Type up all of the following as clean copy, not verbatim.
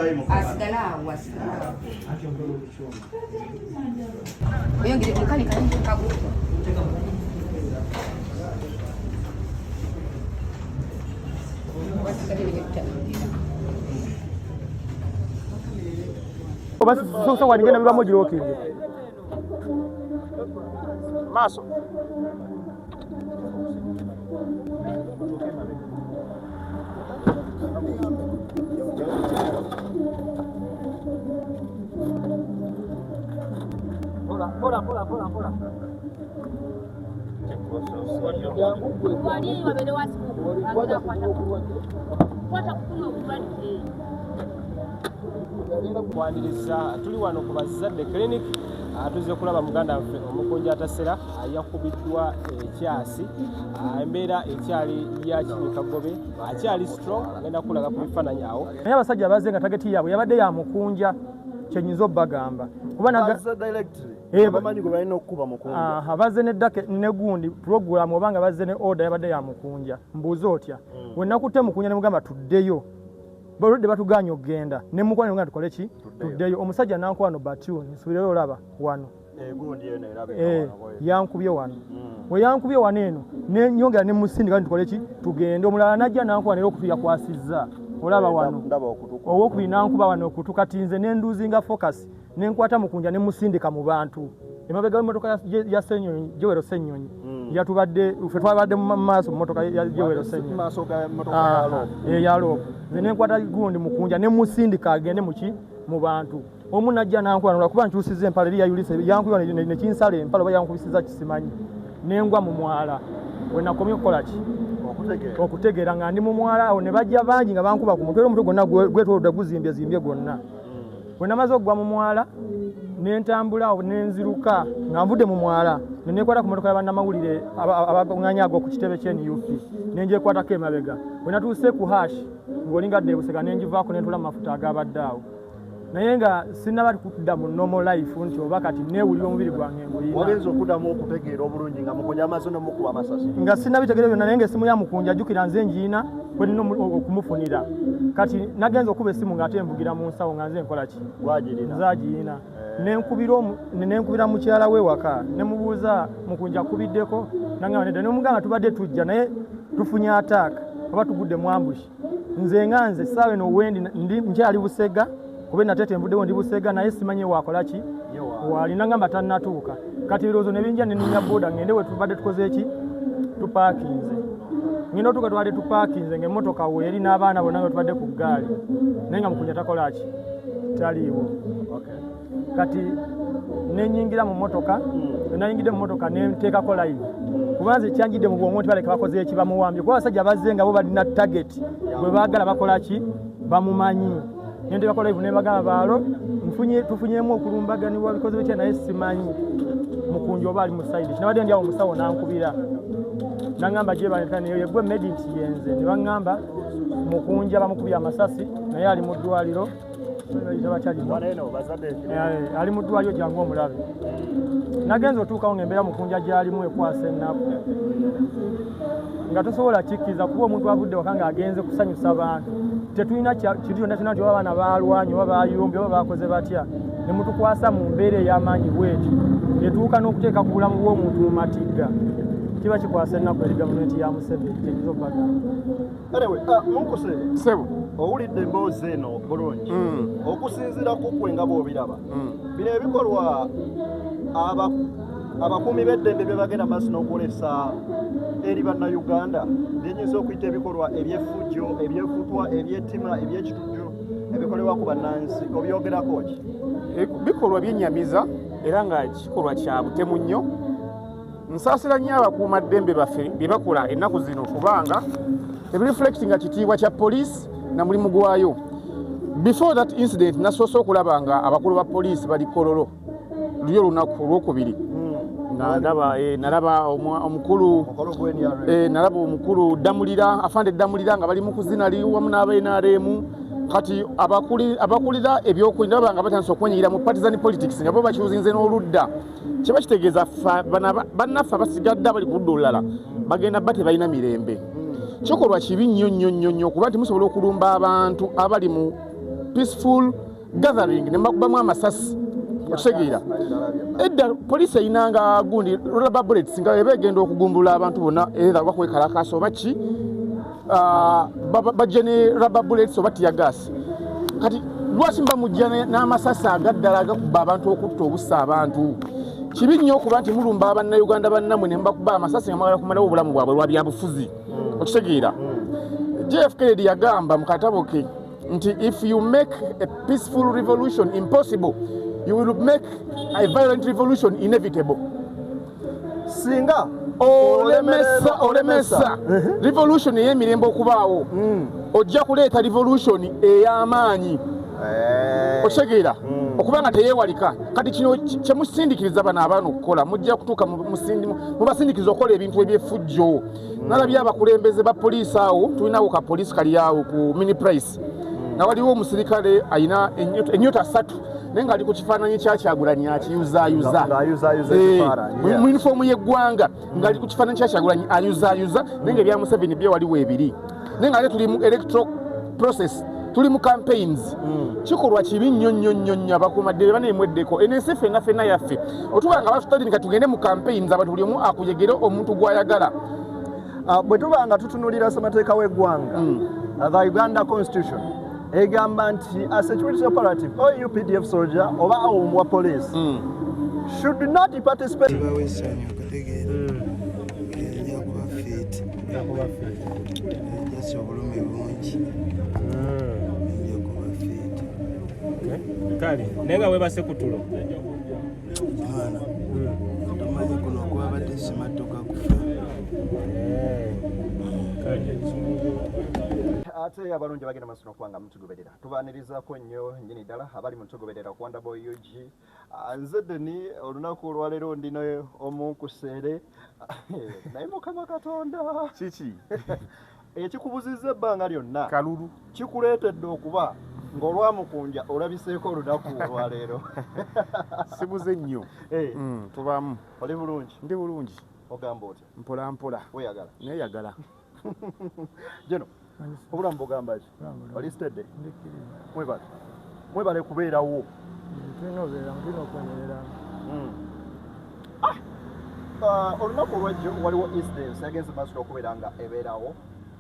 Asigale awo, asigale awo. Oyongere mukanika kagu. Oba so wanigenda bibamu girokinge maaso. Mpola, mpola, mpola, mpola. Wali wabeere wasikuku agenda kwata kufuna obulwadde. Kwaniriza, tuli wano ku Bazadde Clinic. Tuzze kulaba muganda waffe omukunja Atasera yakubiddwa ekyasi. Embeera ekyali ya kinyikagobe, akyali strong, agenda kulaga ku bifaananyi awo. Naye abasajja bazze nga target yaabwe yabadde ya Mukunja, kyenyinza obbagamba kuba Bazze directly. Bamanyi gwe balina okukuba, Mukunja. Aha, bazze ne dake ne gundi program oba nga bazze ne order yabadde ya Mukunja. Mbuuza otya? We nakutte Mukunja ne mugamba tuddeyo, baludde batuganye okugenda ne mukwano nga tukole ki, tuddeyo. Omusajja nankwano batune nsubireyo olaba wano. Egundi eno erabika wano bwe. Yankubye wano. We yankubye wano eno nenyongera ne musindika nti tukole ki, tugende. Omulala najja nankuba era okutu yakwasizza olaba wano. Ndaba okutu. Owokubiri nankuba wano okutu. Kati nze nenduzinga focus, nenkwata Mukunja ne musindika mu bantu emabega w'emmotoka ya Ssenyonyi, Jowero Ssenyonyi. Yatubadde ffe twabadde mu maaso mu mmotoka ya Jowero Ssenyonyi. Maaso ga mmotoka ya Loopu. Ya Loopu. Nze nenkwata gundi Mukunja ne musindika agende muki mu bantu. Omu najja nankuba lwakuba nkyusiza empale eri yayulise, yankuba nekinsala empale oba yankubisiza kisimanyi, nengwa mu mwala. We nakomye okukola ki? Okutegeera. Okutegeera nga ndi mu mwala awo, ne bajja bangi nga bankuba ku mutwe, era omutwe gwonna gwetolodde guzimbye zimbye gwonna. Bwe namaze okugwa mu mwala nentambula awo nenziruka nga nvudde mu mwala ne nekwata ku motoka y'abannamawulire abakuŋŋaanya ago ku kitebe ky'e NUP, nenjekwatako emabega. Bwe natuuse ku hash ng'olinga dda ebusega, nengivaako nentula mu mafuta agabadde awo, naye nga sinnaba kudda mu normal life nti oba kati neewulira omubiri gwange nguyina. Wagenza okuddamu okutegeera obulungi nga Mukunja amaze nomukuba amasasi. Nga sinnabitegeera byonna, naye nga essimu ya Mukunja jjukira nze ngiina kwe nina okumufunira. Kati nagenza okuba essimu ng'ate nvugira mu nsawo nga nze nkola ki? Gwagirina. Nze agiyina. Nenkubira mukyala we waka ne mubuuza Mukunja akubiddeko, nangamba nedda. Nemugamba tubadde tujja naye tufunye attack oba tugudde mu ambush. Nze nga nze essaawa eno wendi ndi nkyali Busega kuba Nateete nvuddewo ndi Busega, naye simanyi wakola ki waali. Nangamba tannatuuka. Kati ebirowoozo ne binja neninya boda ngende we tubadde tukoze eki tupaakinze. Ngenda otuuka tubadde tupaakinze ng'emmotoka weeri n'abaana bonna nga tubadde ku ggaali, naye nga Mukunja takola ki, taliiwo. Kati nenyingira mu mmotoka, nayingidde mu mmotoka nenteekako live kuba nze kyanjidde mu bwongo nti baleka bakoze eki, bamuwambye, kuba abasajja bazze nga bo balina target bwe baagala bakola ki, bamumanyi. Nenteekako live nebagamba baalo nfunye tufunyemu okulumbaganibwa bikoze bitya, naye simanyi Mukunja oba ali mu side. Kinabadde ndi awo omusawo nankubira nangamba gyebalekaniyo yegwe medi nti yenze, ne baŋŋamba Mukunja bamukubye amasasi naye ali mu ddwaliro bayita batya lino? Wano eno Bazadde. Ali mu ddwaliro, jangu omulabe. Nagenza otuukawo ng'embeera Mukunja gy'alimu ekwasa ennaku nga tosobola kikkiriza, kuba omuntu avudde waka ng'agenze kusanyusa bantu. Tetulina kintu kyonna kyonna nti oba abaana baalwanye oba bayombye oba bakoze batya, ne mutukwasa mu mbeera ey'amaanyi bwetyo etuuka n'okuteeka ku bulamu bw'omuntu mu matigga. Kiba kikwasa ennaku eri gavumenti ya Museveni, kyenyinza okubagamba. Anyway, Munkuse. Sebo. Owulidde emboozi eno bulungi. Okusinziira ku ggwe nga bw'obiraba, bino ebikolwa abakuumi b'eddembe bye bagenda maaso n'okwolesa eri Bannayuganda byenyinza okuyita ebikolwa eby'effujjo, eby'effutwa, eby'ettima, eby'ekitujju ebikolebwa ku bannansi, obyogerako ki? Bikolwa byennyamiza era nga kikolwa kya butemu nnyo. Nsaasira nnyo abakuumaddembe baffe bye bakola ennaku zino, kubanga tebireflectinga kitiibwa kya poliisi na mulimu gwayo. Before that incident nasoose okulaba nga abakulu ba poliisi bali Kololo luli olunaku olwokubiri, nga ndaba nalaba omukulu Mukolo gw'NRM. Nalaba omukulu Ddamulira, afande Ddamulira, nga bali mu kuzina li wamu n'aba NRM. Kati abakulira ebyokwerinda baba nga batandise okwenyigira mu partisan politics, nga bo bakyuzinze n'oludda, kiba kitegeeza bannaffe abasigadde abali ku ludda olulala bagenda ba tebalina mirembe. Kikolwa kibi nnyo nnyo nnyo nnyo, kuba nti musobola okulumba abantu abali mu peaceful gathering ne bakubamu amasasi. Okitegeera, edda poliisi eyinanga gundi rubber bullets nga eba egenda okugumbulula abantu bonna, era oba kwekalakaasa oba ki, bajja ne rubber bullets oba tear gas. Kati lwaki muba mujja n'amasasi agaddala agakuba abantu, okutta obussa abantu? Kibi nnyo okuba nti mulumba Abannayuganda bannammwe ne mubakuba amasasi nga mwagala kumalawo obulamu bwabwe lwa byabufuzi. Okitegeera, JF Kennedy yagamba mu katabo ke nti if you make a peaceful revolution impossible, you will make a violent revolution inevitable. Singa olemesa revolution ey'emirembe okubaawo, ojja kuleeta revolution ey'amaanyi. Okitegeera, okuba nga teyeewalika. Kati kino kyemusindikiriza bano abaana okukola, mujja kutuuka mubasindikiriza okukola ebintu ebyefujjo. Nalabye abakulembeze ba poliisi awo, tulinawo ka poliisi kali awo ku Mini Price, nga waliwo omusirikale alina ennyota ssatu, naye ng'ali ku kifaananyi kya Kyagulanyi akiyuzaayuza. Ng'ayuzaayuza Eh, ekifaananyi, yeah. Mu yunifoomu y'eggwanga, ng'ali ku kifaananyi kya Kyagulanyi ayuzaayuza, naye nga ebya Museveni byo waliwo ebiri, naye nga ate tuli mu electoral process, tuli mu campaigns. Kikolwa kibi nnyo nnyo nnyo nnyo. Abakuumaddembe baneemweddeko. Eno ensi ffenna ffenna yaffe. Otuba nga batutandika tugende mu campaigns, abantu buli omu akuyegere omuntu gw'ayagala. Bwe tuba nga tutunuulira ssemateeka w'eggwanga, the Uganda Constitution egamba nti a security operative or UPDF soldier oba owa police should not participate. Kibawo essanyu okutegeera ejja kuba fit, ejjasa obulumi bungi, ejja kuba fit. Kale naye nga webase ku tulo? Mwana, tumanyi kuno okwabadde simattuka kufa. Kale. Ate abalungi bagenda maaso n'okuba nga mutugoberera, tubaanirizaako nnyo nnyini ddala abali mutugoberera ku Wonderboy UG. Nze Deni, olunaku olwaleero ndina omunkuseere, naye Mukama Katonda. Kiki? Ekikubuzizza ebbanga lyonna? Kalulu. Kikuleetedde okuba ng'olwamukunja olabiseeko olunaku olwaleero. Sibuze nnyo. Eh, Tubaamu. Oli bulungi? Ndi bulungi. Ogamba otya? Mpola mpola. Weyagala? Neeyagala. Geno, obulamu bugamba ki? Oli steady? Mwebale, mwebale kubeerawo. Tulina obeeramu, tulina okwemereramu. Olunaku olwajjo waliwo incidents yagenze maaso okubeera nga ebeerawo.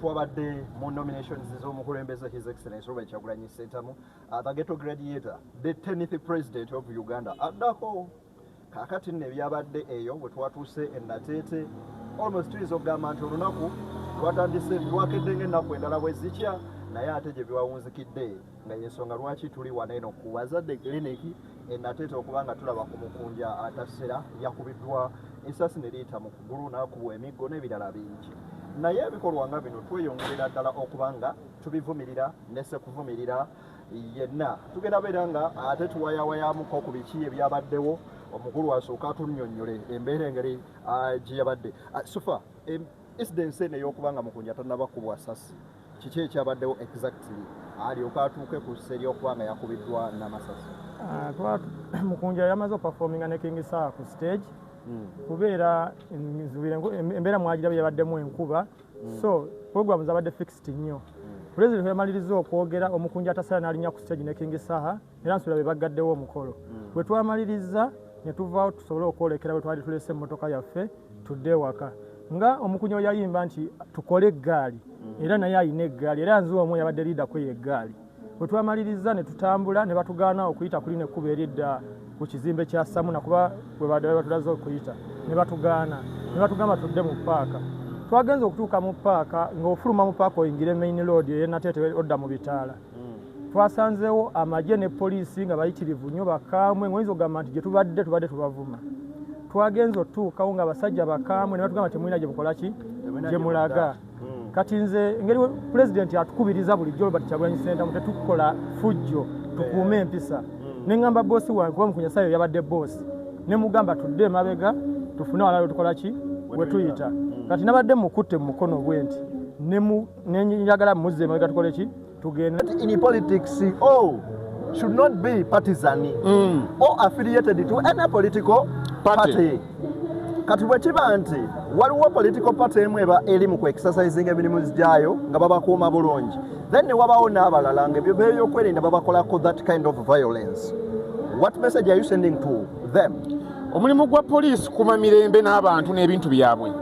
Twabadde mu nominations z'omukulembeze His Excellence Robert Kyagulanyi Ssentamu, the ghetto gladiator, the 10th president of Uganda addako. Kaakati nno ebyabadde eyo bwe twatuuse e Nateete, almost tuyinza okugamba nti olunaku lwatandise lwakedde ng'ennaku endala bwe zikya, naye ate gye biwawunzikidde nga yensonga lwaki tuli wano eno ku Bazadde Clinic e Nateete, okuba nga tulaba ku mukunja atasera yakubiddwa essasi ne liyita mu kugulu, n'akubwa emiggo n'ebirala bingi. Naye ebikolwa nga bino tweyongerera ddala okuba nga tubivumirira nesekuvumirira yenna. Tugenda beera nga ate tuwayawayamuko ku biki ebyabaddewo. Omukulu asooka atunnyonnyole embeera engeri gye yabadde. Sufa incidence eno ey'okuba nga mukunja tannaba kubwa sasi, kiki ekyabaddewo exactly alyoke atuuke ku ssa ery'okuba nga yakubiddwa n'amasasi? Mukunja yamaze okuperforminga ne King Saha ku stage. Kubeera nzubira embeera mwagirabye, yabaddemu enkuba, so program zabadde fixed nnyo. President yamaliriza okwogera, omukunja atasala n'alinnya ku stage ne King Saha, era nsuubira be baggaddewo omukolo. Bwe twamaliriza ne tuvaawo tusobole okwolekera bwe twali tulese emmotoka yaffe tudde ewaka, nga omukunja we yayimba nti tukole eggaali, era naye alina eggaali, era nze omu yabadde leader kweyo eggaali. Bwe twamaliriza ne tutambula, ne batugaana okuyita kulina ekkubo eridda ku kizimbe kya Samuna, kuba bwe badde batulaze okuyita, ne batugaana ne batugamba tudde mu paaka. Twagenza okutuuka mu paaka, ng'ofuluma mu paaka oyingire main road ey'e Nateete odda mu bitaala, twasanzeewo amagye ne poliisi nga bayitirivu nnyo, bakambwe, ng'oyinza okugamba nti gye tubadde tubadde tubavuma. Twagenza otutuukawo nga abasajja bakambwe, ne batugamba temulina gye mukola ki, gye mulaga. Kati nze engeri pulezidenti atukubiriza bulijjo, Robert Kyagulanyi Ssentamu, tetukola fujjo, tukuume empisa, ne ŋŋamba boosi wange, kuba mukunyasayo yabadde boosi, ne mugamba tudde emabega tufune walala tukola ki we tuyita. Kati nabadde mukutte mu mukono bwe nti ne njagala muzze emabega tukole ki, tugende. In politics, oh, should not be partisan or affiliated to any political Party. party. Kati bwe kiba nti waliwo political party emu eba eri mu ku exercising emirimu gyayo nga babakuuma bulungi, then ne wabawo n'abalala nga ebyo byokwerinda babakolako that kind of violence, what message are you sending to them? Omulimu gwa poliisi kukuuma mirembe n'abantu n'ebintu byabwe.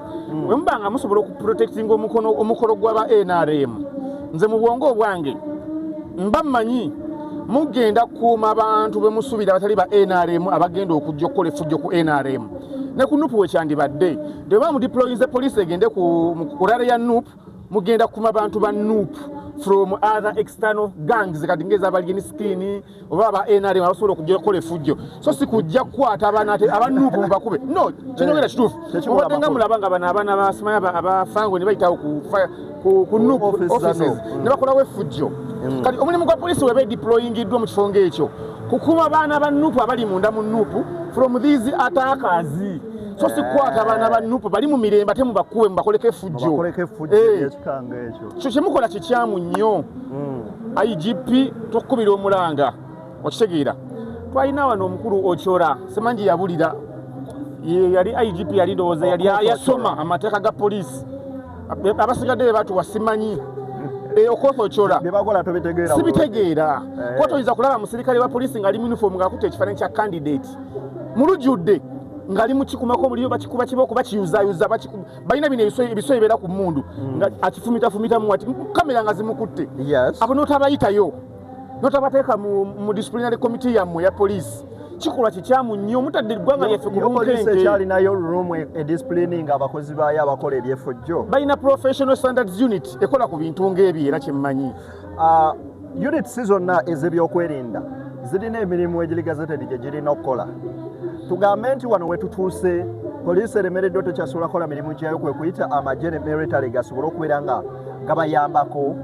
Bwe muba nga musobola okuprotectinga omukolo gw'aba NRM, nze mu bwongo obwange mba mmanyi mugenda kukuuma abantu be musuubira abatali ba NRM abagenda okujja okukola effujjo ku NRM ne ku NUP. Wekyandibadde nti oba mudeployinze poliisi egende ku rally ya NUP, mugenda kukuuma bantu ba NUP from other external gangs, kati ng'ezaba skin oba aba NRM abasobola okujja okukola effujjo, so si kujja kukwata abaana ate aba NUP mubakube. No, kyenyogera kituufu. Tekikola Mubadde nga makulu. mulaba nga bano abaana basimanyi abafangwe ne bayitawo ku NUP Office za offices NUP. Ne bakolawo effujjo. Kati omulimu gwa poliisi weba edeployingiddwa mu kifo ng'ekyo kukuuma baana ba NUP abali munda mu NUP from these attackers, so si kukwata abaana ba NUP bali mu mirembe ate mubakuwe mubakoleko effujjo. Bakoleko effujjo eryekikanga ekyo. Kyo kyemukola kikyamu nnyo. IGP, tukubira omulanga, okitegeera? Twalina wano omukulu Ochola, semangi yabulira. Ye yali IGP, yali ndowooza yali Okoth. yasoma amateeka ga poliisi. Abasigadde be batuwa simanyi. Okoth Ochola. Bye bakola tobitegeera bulungi. Sibitegeera. Kuba toyinza kulaba musirikale wa poliisi ng'ali mu uniform ng'akutte ekifaananyi kya candidate mu lujjudde ng'ali mu kikumako omuliro, bakikuba kibooko, bakiyuzayuza, balina bino ebiso ebibeera ku mmundu nga akifumitafumitamu ati kamera nga zimukutte. Abo n'otabayitayo, n'otabateeka mu disciplinary committee yammwe ya poliisi, kikolwa kikyamu nnyo. Mutadde eggwanga lyaffe ku Yo poliisi bunkenke. ekyalinayo room edisciplining abakozi baayo abakola ebyefujjo? Balina professional standards unit ekola ku bintu ng'ebyo, era kyemmanyi. Units zonna ez'ebyokwerinda zirina emirimu egiri gazetted gye girina okukola. Tugambe nti wano wetutuuse poliisi eremereddwa, tekyasobola kukola mirimu gyayo, kwe kuyita amagye ne military gasobole okubeera nga gabayambako,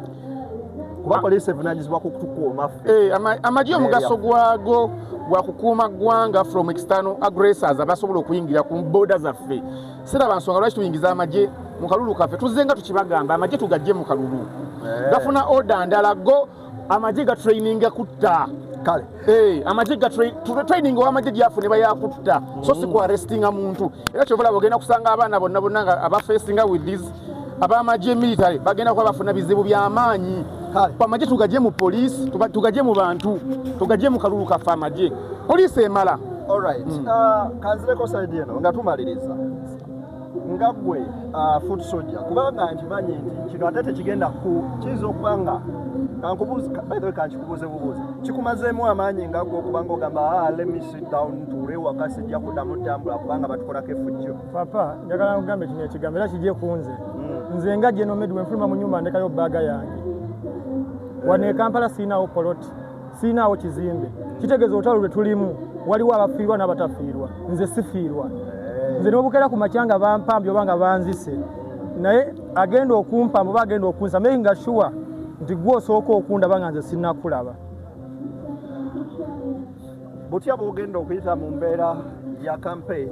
kuba poliisi evunanyizibwa ku kutukuuma ffe. Amagye omugaso gwago gwa kukuuma ggwanga from external aggressors abasobola okuyingira ku border zaffe. Siraba nsonga lwaki tuyingiza amagye mu kalulu kaffe. Tuzze nga tukibagamba, amagye tugajje mu kalulu. Gafuna order ndala go. Amagye gatraininga kutta. Kale. Amagye training ow'amagye gyafune bayakutta, so si ku arrestinga muntu. Era kyova olaba ogenda kusanga abaana bonna bonna nga abafacinga with this ab'amagye military bagenda kuba bafuna bizibu by'amaanyi. Kale. Amagye tugajje mu poliisi, tugajje mu bantu, tugajje mu kalulu kaffe amagye. Poliisi emala. Alright. Kanzireko side eno nga tumaliriza, nga ggwe foot soldier, kubanga nkimanyi nti kino ate tekigenda ku kiyinza okuba nga kankubuuze, by the way, kankikubuuze bubuuze, kikumazeemu amaanyi nga ggwe okuba nga ogamba, "Ah, let me sit down, ntuule waka, sijja kuddamu ttambula kubanga batukolako effujjo"? Papa, njagala nkugambe kino ekigambo era kijye ku nze. Nze nga General Meddie, nfuluma mu nyumba ndekayo bag yange. Wano e Kampala siinawo poloti, siinawo kizimbe. Kitegeeza olutalo lwe tulimu waliwo abafiirwa n'abatafiirwa. Nze sifiirwa. Nze nobukera ku makya nga bampambye oba nga banzise, naye agenda okumpamba oba agenda okunsa, making sure nti gwe osooka okundaba nga nze sinnakulaba. Butya bwogenda okuyita mu mbeera ya campaign,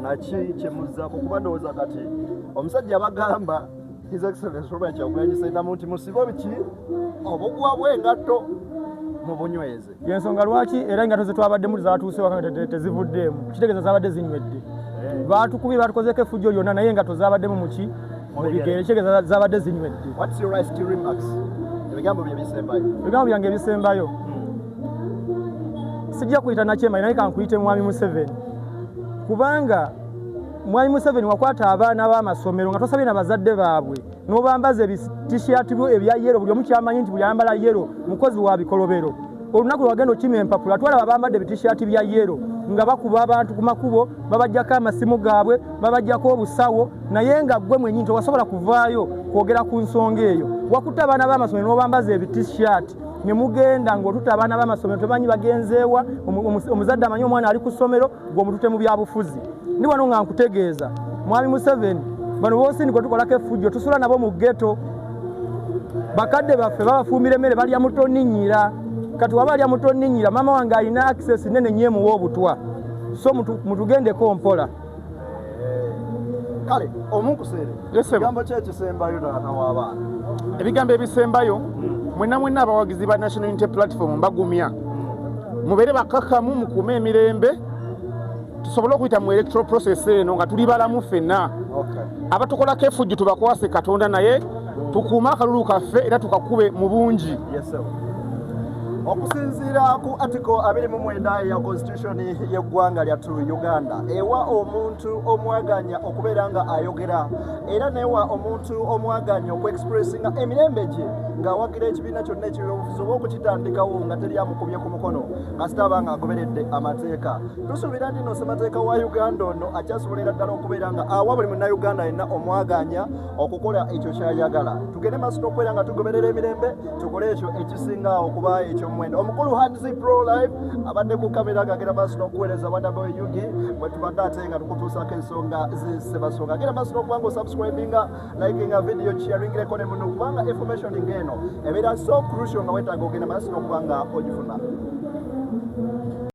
naki kyemuzzaako? Kuba ndowooza kati omusajja bagamba His Excellence Robert Kyagulanyi Ssentamu nti musibe biki obugwa bw'engatto mubunyweze. Yensonga lwaki era engatto zetwabaddemu zatuuse waka nga tezivuddeemu, kitegeeza zabadde zinywedde. Batukubye, batukozeeko effujjo lyonna, naye engatto zabaddemu muki? Mu bigere. Kitegeeza zabadde zinywedde. What's your last remarks, ebigambo bye bisembayo? Ebigambo byange ebisembayo, sijja kuyita nakyemayi, naye kankuyite Mwami Museveni, kubanga Mwami Museveni wakwata abaana b'amasomero nga tosabye na bazadde baabwe, n'obambaza ebitishaati byo ebya yellow. Buli omu kyamanyi nti buli ayambala yellow mukozi wa bikolobero. Olunaku lwagenda okima empapula, twalaba bambadde ebitishaati bya yellow nga bakuba abantu ku makubo, babajjako amasimu gaabwe, babajjako obusawo, naye nga ggwe mwenyini tewasobola kuvaayo kwogera ku nsonga eyo. Wakutte abaana b'amasomero n'obambaza ebitishaati ne mugenda ng'otutta abaana b'amasomero, temanyi bagenzeewa. Omuzadde amanyi omwana ali ku ssomero, gwe omutute mu byabufuzi. Ndi wano nga nkutegeeza, Mwami Museveni, bano boosindi gwe tukolako effujjo tusula nabo mu ghetto. Bakadde baffe babafumbira emmere balya mutoninyira. Kati waba alya mutoninyira, maama wange alina access nene nnyo emuwa obutwa, so mutugendeko mpola. Kale omunkuseere. Yes, sir. Ekigambo ki ekisembayo, taata w'abaana? Ebigambo ebisembayo, mwenna mwenna abawagizi ba National Unity Platform, mbagumya mubeere bakakkamu, mukuume emirembe. Tusobole okuyita mu electoral process eno nga tuli balamu ffenna. Abatukolako efujjo tubakwase Katonda, naye tukuume akalulu kaffe era tukakube mu bungi. Yes, sir. Okusinziira ku article 29 ya constitution y'eggwanga lyattu Uganda, ewa omuntu omwaganya okubeera nga ayogera, era newa omuntu omwaganya okuexpressinga emirembe gye ng'awagira ekibiina kyonna ekyobufuzi oba okukitandikawo nga teri amukubye ku mukono, kasita aba nga agoberedde amateeka. Tusuubira nti no ssemateeka wa Uganda ono akyasobolera ddala okubeera nga awa buli munnayuganda yenna omwaganya okukola ekyo kyayagala. Tugende maaso n'okubeera nga tugoberera emirembe, tukole ekyo ekisinga okuba ekyomuwendo. Omukulu Hanzi Pro Live abadde ku kamera ng'agenda maaso n'okuweereza Wonderboy UG, bwe tubadde ate nga tukutuusaako ensonga z'Ssebasonga. Agenda maaso n'okuba nga osubscribinga, likinga video, sharingireko ne muno, kubanga information ng'eno ebeera so crucial nga weetaaga ogenda maaso n'okuba nga ogifuna.